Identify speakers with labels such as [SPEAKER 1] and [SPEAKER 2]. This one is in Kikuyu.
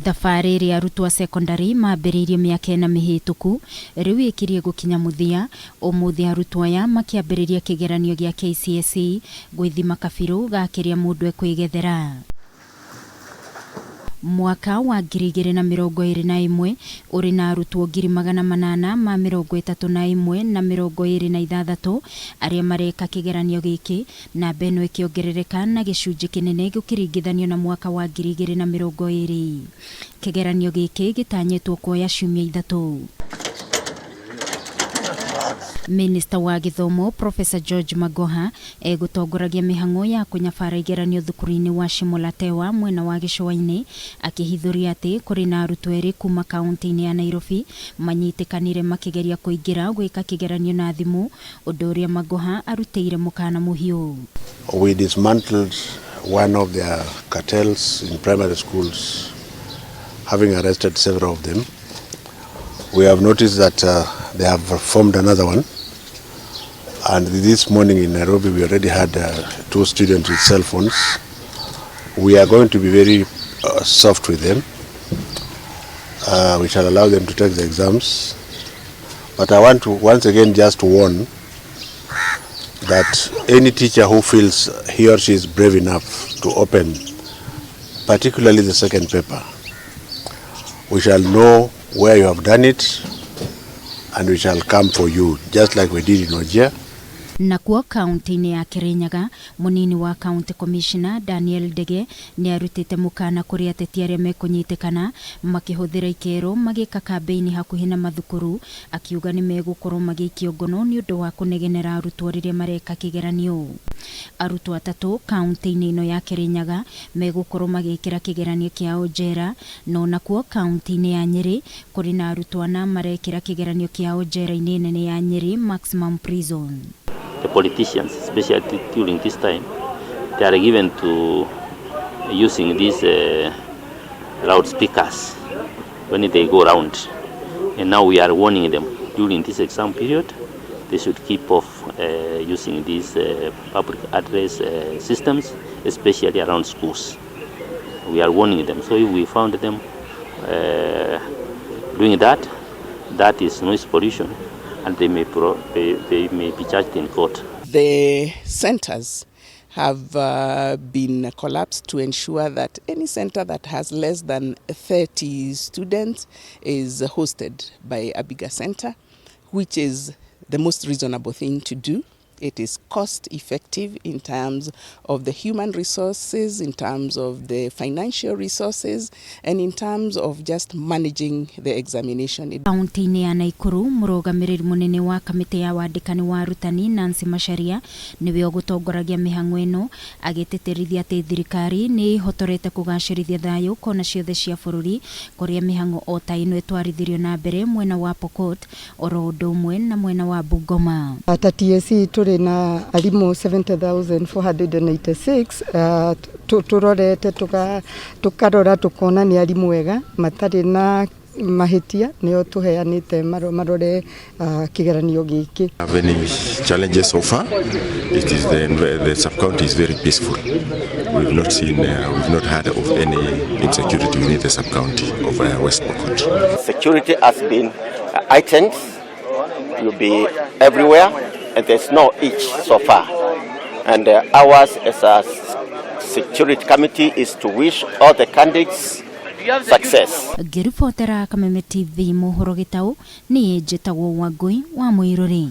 [SPEAKER 1] Thabarĩ ĩrĩa arutwo a cekondarĩ mambĩrĩirie mĩaka ĩna mĩhĩtũku rĩu ĩkirie gũkinya mũthia, ũmũthĩ arutwo aya makĩambĩrĩria kĩgeranio gĩa KCSE gwĩthima kabirũ ga kĩrĩa mũndũ ekwĩgethera. Mwaka wa 2021 ũrĩ na arutwo 831,026 arĩa mareka kĩgeranio gĩkĩ, Namba ĩno ĩkĩongerereka na gĩcunjĩ kĩnene gũkĩringithanio na mwaka wa 2020. Kĩgeranio gĩkĩ gĩtanyĩtwo kuoya ciumia ithatũ. Minista wa gĩthomo Professor George Magoha egũtongoragia mĩhang'o ya kũnyabara igeranio thukuru-inĩ wa Shimo la Tewa mwena wa gĩcũa-inĩ, akĩhithũria atĩ kũrĩ na arutwo erĩ kuma kaũntĩ-inĩ ya Nairobi manyitĩkanire makĩgeria kũingĩra gwĩka kĩgeranio na thimũ Ũndũ ũrĩa Magoha arutĩire mũkana mũhiũ.
[SPEAKER 2] We dismantled one of their cartels in primary schools, having arrested several of them. We have noticed that they have formed another one. And this morning in Nairobi, we already had two students with cell phones. We are going to be very soft with them. We shall allow them to take the exams. But I want to once again just warn that any teacher who feels he or she is brave enough to open, particularly the second paper, we shall know where you have done it and we shall come for you, just like we did in Wajir.
[SPEAKER 1] Nakuo kaunti-inĩ ya Kirinyaga, mũnini wa County Commissioner Daniel Ndege nĩ arutĩte mũkana kũrĩ ateti arĩa mekũnyitĩkana makĩhũthĩra ikero magĩka kambĩini hakuhĩ na mathukuru, akiuga nĩ megũkorwo magĩikio ngono nĩ ũndũ wa kũnegenera arutwo rĩrĩa mareka kĩgeranio. Arutwo atatũ kaunti-inĩ ĩno ya Kirinyaga megũkorwo magĩkĩra kĩgeranio kĩao njera, no nakuo kaunti-inĩ ya Nyĩrĩ kũrĩ na arutwo ana marekĩra kĩgeranio kĩao njera-inĩ nene ya Nyĩrĩ Maximum Prison.
[SPEAKER 3] The politicians, especially during this time, they are given to using these loudspeakers when they go round. And now we are warning them during this exam period, they should keep off using these public address systems, especially around schools. We are warning them. So if we found them doing that, that is noise pollution, and they may be charged in court.
[SPEAKER 4] The centers have been collapsed to ensure that any center that has less than 30 students is hosted by a bigger center, which is the most reasonable thing to do. It is cost effective in terms of the human resources, in terms of the financial resources, and in terms of just managing the examination.
[SPEAKER 1] Kaunti-inĩ ya Naikuru, mũrũgamĩrĩri mũnene wa kamĩtĩ ya wandĩkani wa arutani Nancy Macharia nĩwe ũgũtongoragia mĩhang'o ĩno, agĩtĩtĩrithia atĩ thirikari nĩ ĩhotorete kũgacĩrithia thayũ kona ciothe cia bũrũri kũrĩa mĩhang'o o ta ĩno ĩtwarithirio na mbere mwena wa Pokot oro ũndũ ũmwe na mwena wa Bungoma.
[SPEAKER 5] Ta TSC tũrĩ na arimũ 70,486, tũrorete tũkarora tũkona nĩ arimũ ega matarĩ na mahĩtia, nĩo tũheanĩte marore kĩgeranio gĩkĩ.
[SPEAKER 6] Have any challenges so far? It is the sub-county is very peaceful. We've not seen, we've not heard of any insecurity within the sub-county of West Pokot.
[SPEAKER 7] Security has been heightened, will be everywhere, and there's no itch so far. And ours as a security committee is to wish all the candidates success.
[SPEAKER 1] Ngĩribotera Kameme TV mohoro gĩtaũ, niĩ njĩtagwo Wangũi wa Mũirũrĩ.